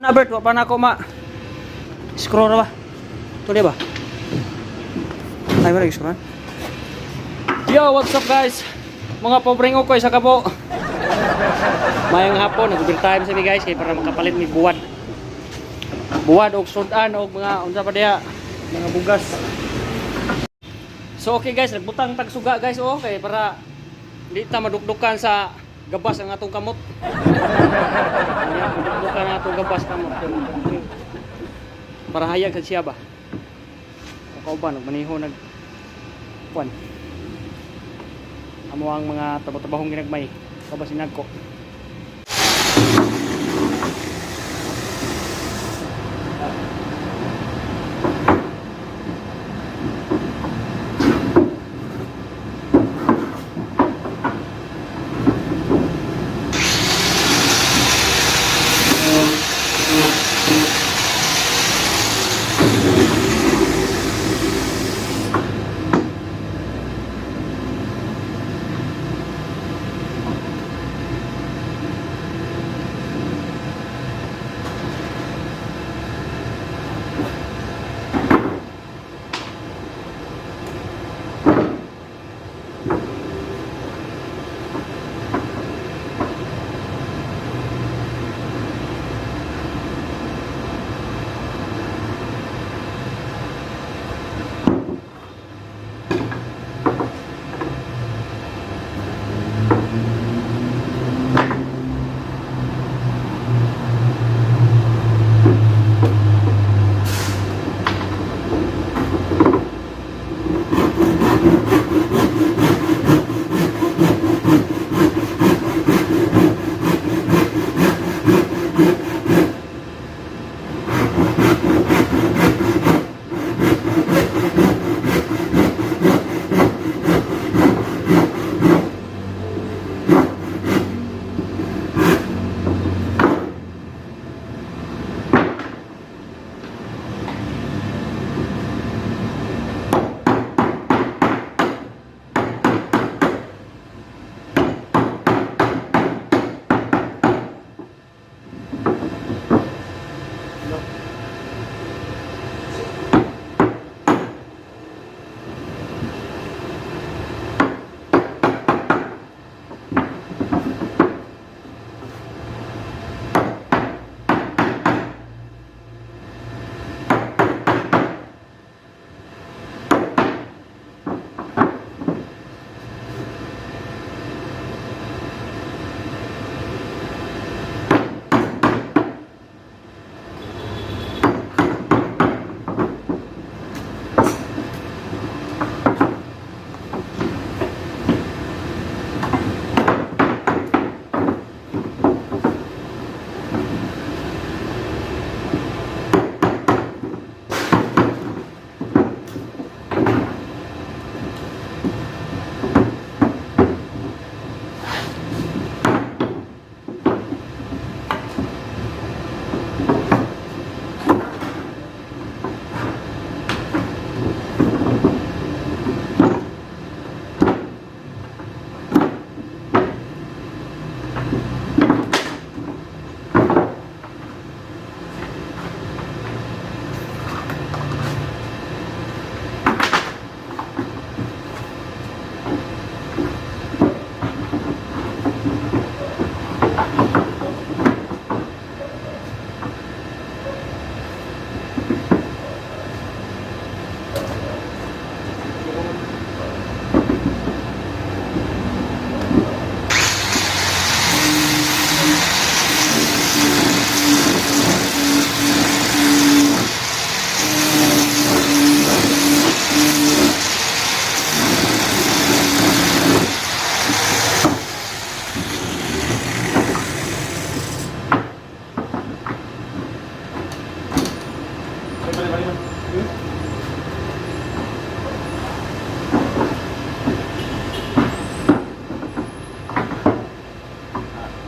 Na Bert, wa pa na ako ma scroll ra ba? Tuloy ba? Ay, wala scroll. Yo, what's up, guys? Mga pobreng ukoy sa kabo. Mayong hapon, nag-overtime sa mi, guys, kay para makapalit mi buwad. Buwad og sudan og mga unsa pa diha, mga bugas. So okay guys, nagbutang tag suga, guys, oh, kay para di ta madukdukan sa gabas ang atong kamot. Kanya, madukdukan ang atong gabas kamot. Para hayag sa siya ba. Kauban og maniho nag kuan. Amo ang mga tabo-tabahong ginagmay. Kabas inagko.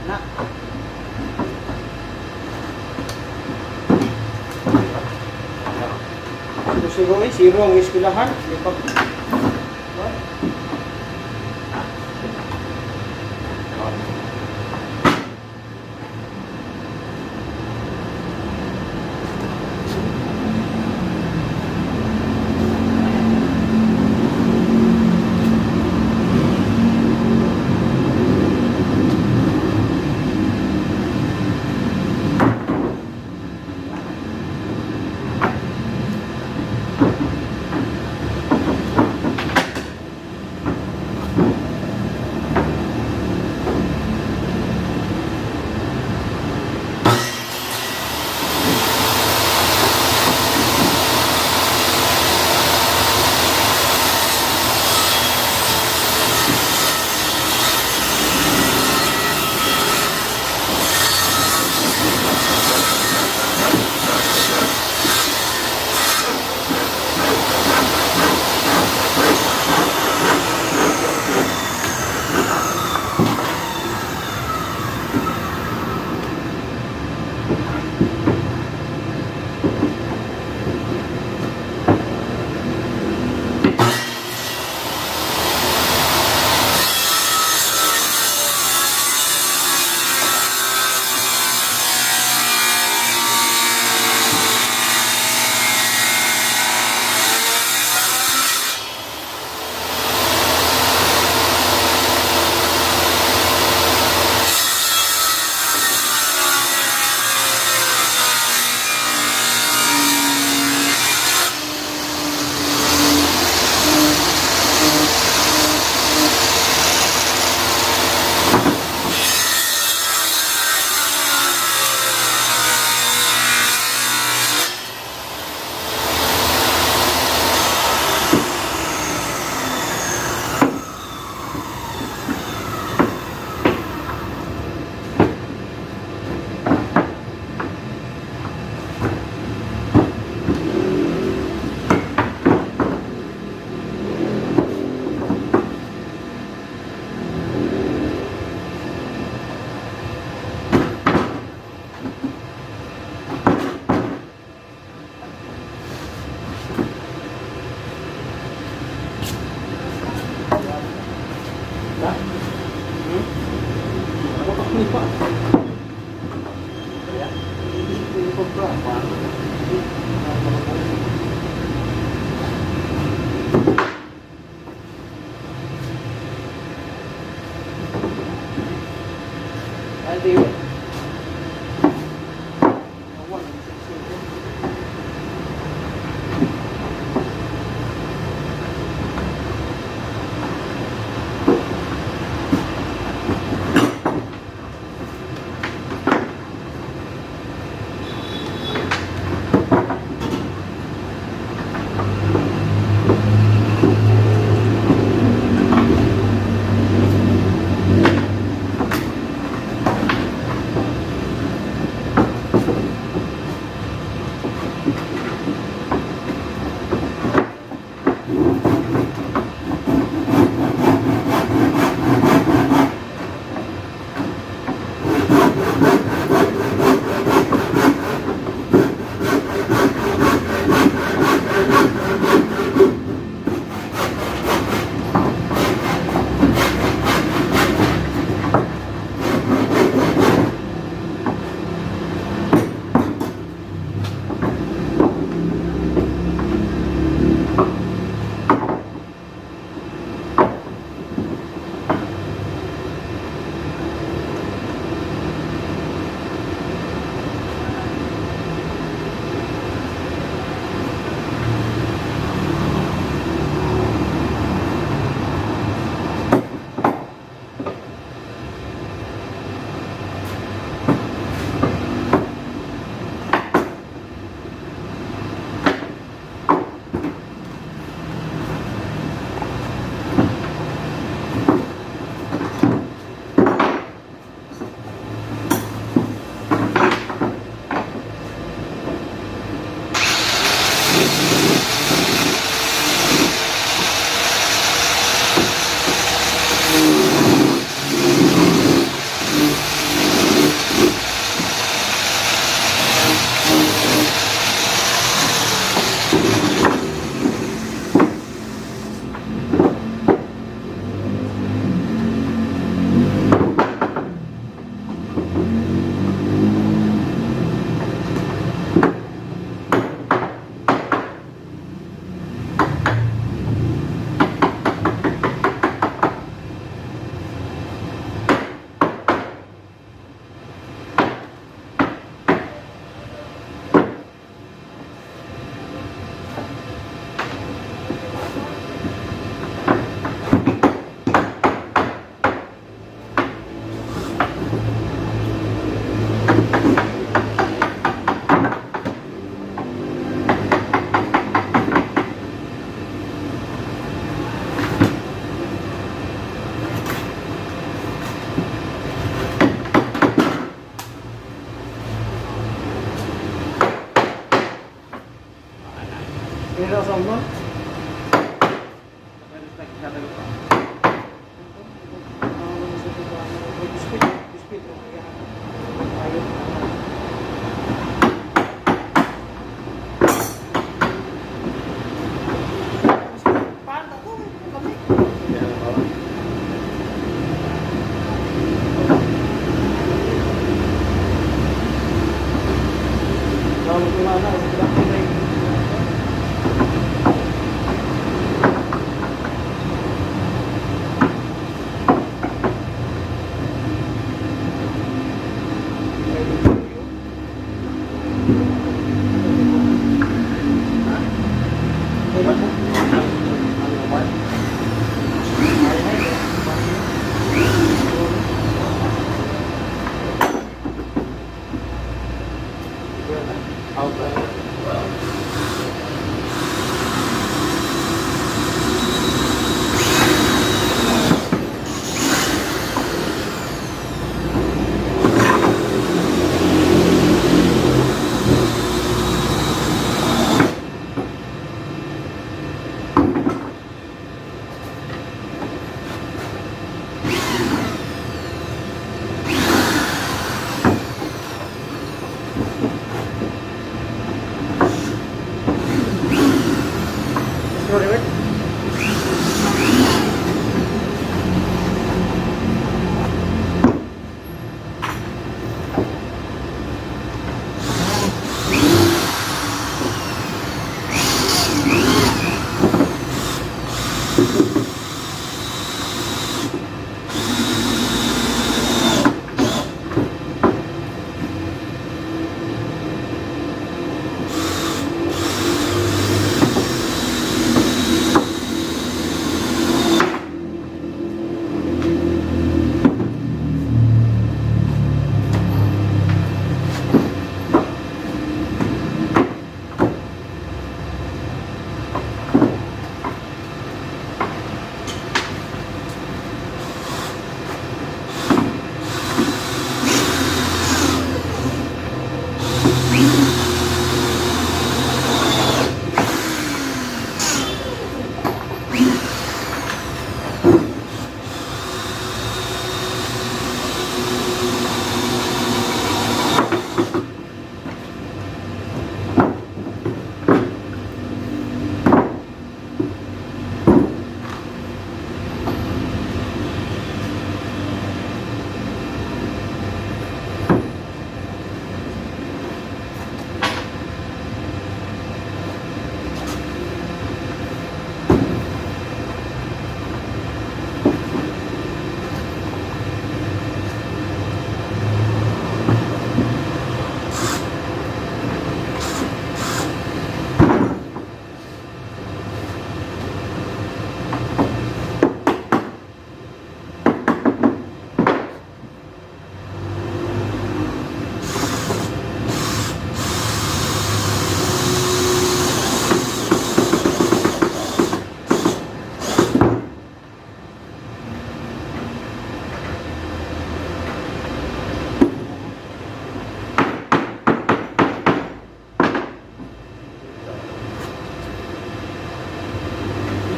Na. Ito siguro eh, zero ang iskilahan. Di pa. Ay, di ba? Pero sa mo?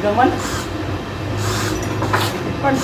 Gaman. Pan.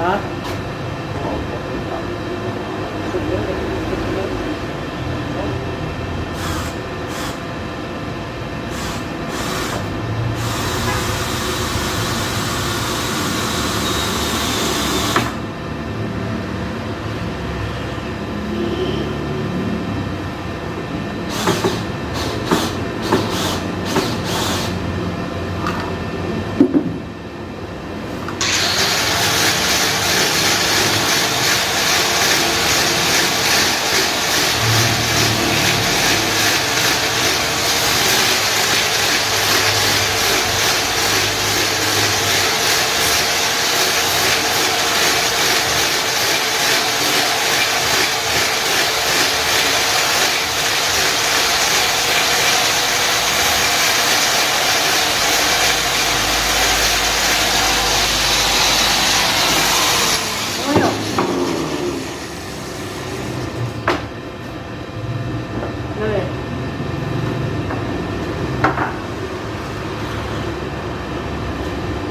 Ha? Ano yun? Ano yun?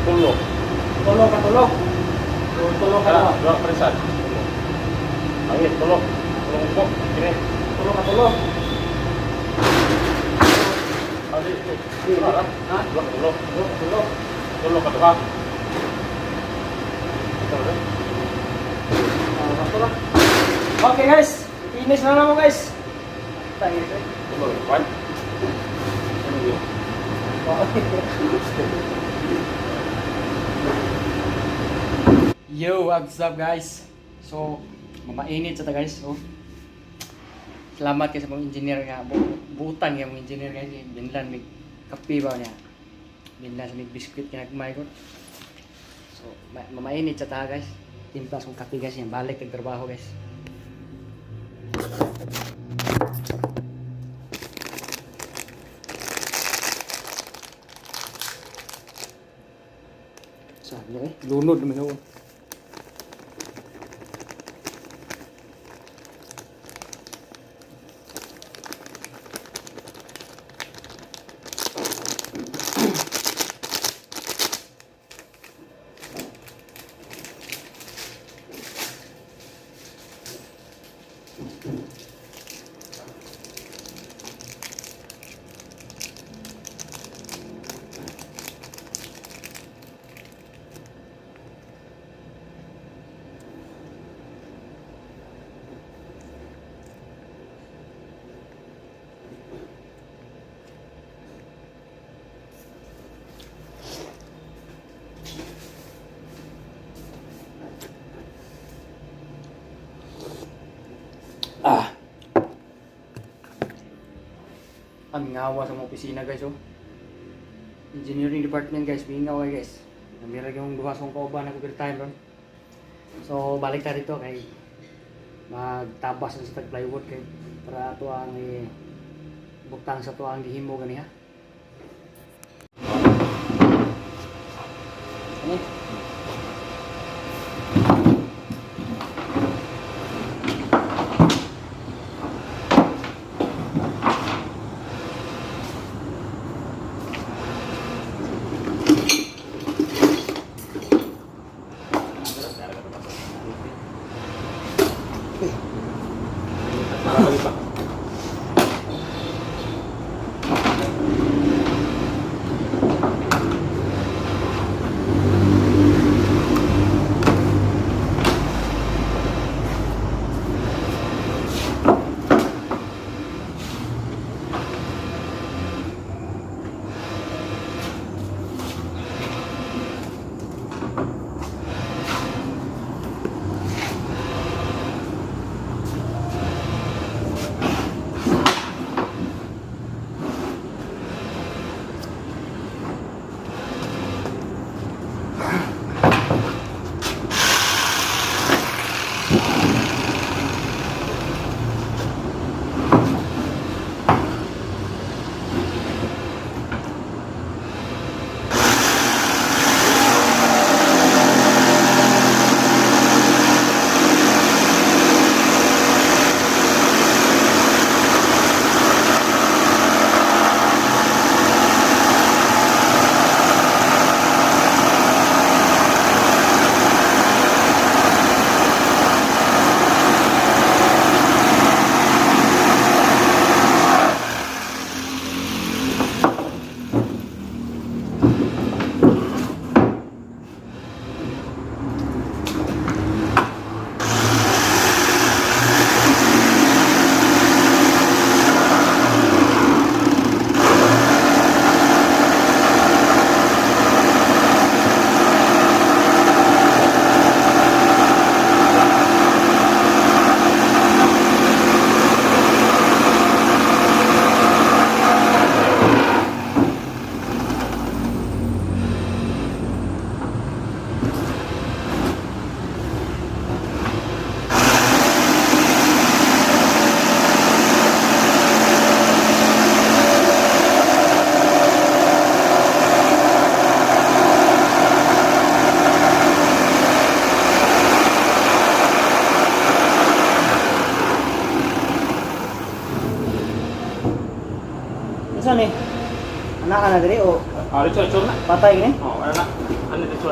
Tulo. Tulo ka tulo. Tulo ka tulo. Dua perisan. Angin, tulo. Tulo po. Kini. Tulo ka tulo. Ali, ini. Ha? Dua tulo. Tulo ka tulo. Tulo ka duha. Ito, eh. Ah, sakto lang. Okay guys, finish na naman guys. Tayo ito. Tulo, one. Ano yun? Yo, what's up guys? So, mamainit sa ta guys. So, salamat kay sa mga engineer nga buutan nga mga engineer guys. Binlan mig kape ba niya. Binlan sa mig biskwit nga nagmay ko. So, mamainit sa ta guys. Timpla sa kape guys, yan balik tag trabaho guys. Sabi eh, lunod naman ako. Ah. Ang ngawa sa mga opisina guys oh. Engineering department guys, mingaw ay guys. Namira yung duha sa kauban nag overtime ron. So balik ta dito kay magtabas na sa tag plywood kay para ato ang eh, butang sa tuang gihimo gani ha. Ano? Balik pa. Diri o Ah, dito, dito na. patay gini? Oh, ano na. Ano dito?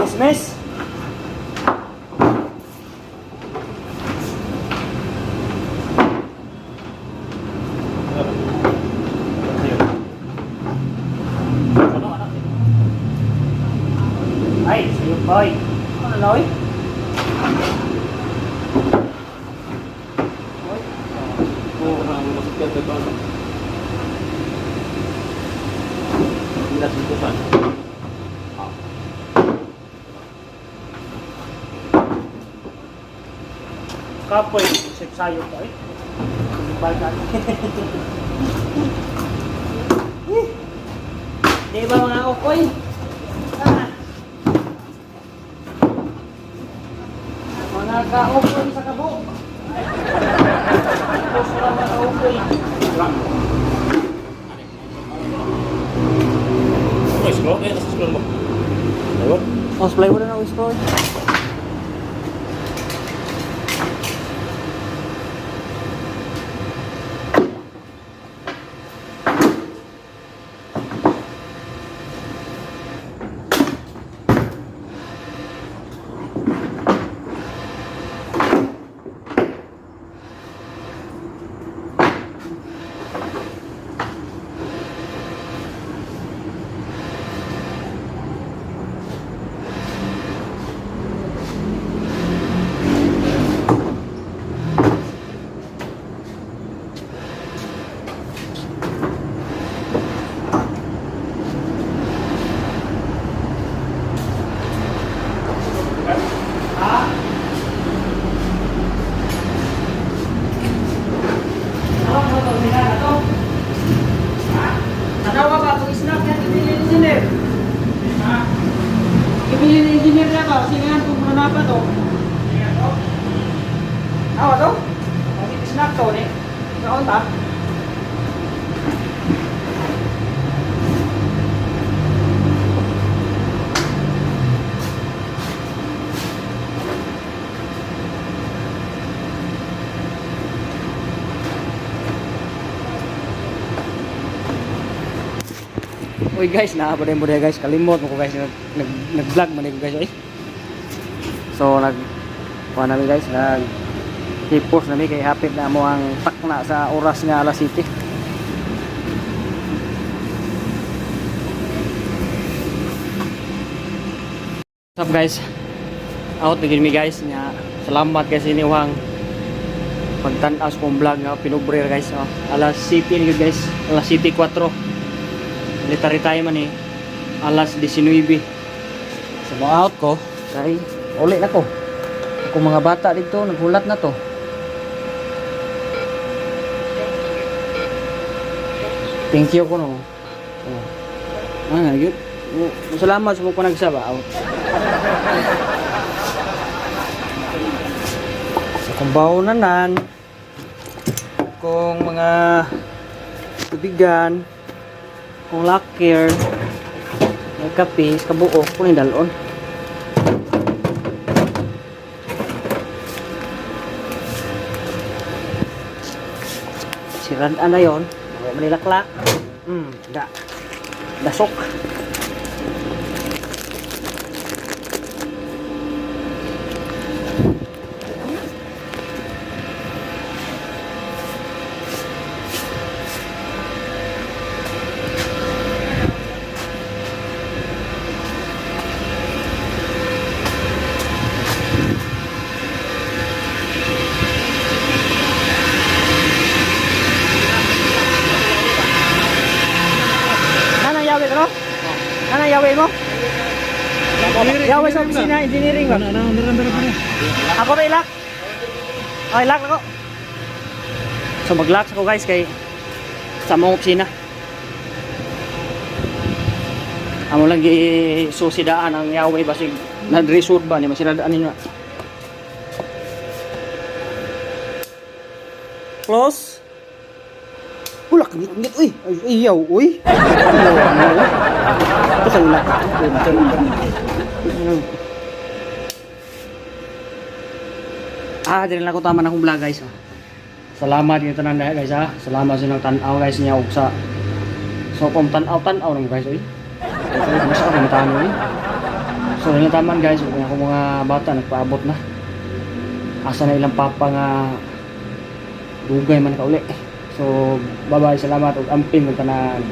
Dismiss. Ay, sayo boy. Ano na, oy? Oy. Oo, masakit ito ano. Hindi na sintusan. Kapoy, isip sayo pa eh. Balik natin. Eh. Di ba mga okoy? Ah. Mga ka-okoy sa kabo. Tapos na mga okoy. Lang. Ano, scroll? Eh, nasa scroll mo. Ayun. Oh, supply mo na ako scroll. Ha? Ano mo to nila na to? Ha? Tanawa ba itong snack yan ibili ni engineer? Ha? Ibili ni engineer na ba? Sige nga kung ano pa to. Awa to? Kasi snack to ni. Kaon ta? Uy guys, naabot mo guys, kalimot mo ko guys, nag nag nag-vlog man ko guys oy. So nag kuha namin guys, nag hipos nami kay hapit na mo ang takna sa oras nga alas 7. What's up guys? Out na gid mi guys nya. Salamat guys iniwang pagtan-aw sa kong vlog nga pinubrir guys. Oh. Alas 7 ni gud guys, alas 7:04. Military time man eh. Alas 19. So mo out ko kay uli na ko. Ako mga bata dito naghulat na to. Thank you ko no. Oh. Ah, gyud. Oh, salamat sa mga nagsaba out. Sa kung baunanan, kung mga tubigan, kung locker, may kape, sa kabuo, kung yung dalon. Sirad na yon, may manilaklak. Da. Dasok. Nanang yawi ko? Nanang yawi mo? Yawi sa opisina, engineering ba? Ako ba ilak? Ay, ilak ako. So mag-lock ako guys kay sa mong opisina. Amo lang gi susidaan ang yawi basig nag-resort ba ni masiradaan ninyo. Close. Wala kangit uy. Ay, iyaw uy. Iyaw ano. Ito sa ulak. Ah, dili lang ko tama na akong vlog guys. Ah. Salamat yung tanan dahil guys ha. Salamat sa inyong tan-aw guys niya og sa so kung tan-aw tan-aw namo guys oy. Mas ako matano eh. So nalataman, guys, ug ako mga bata nagpaabot na. Asa na ilang papa nga dugay man kauli. So bye-bye, salamat ug amping ng tanan.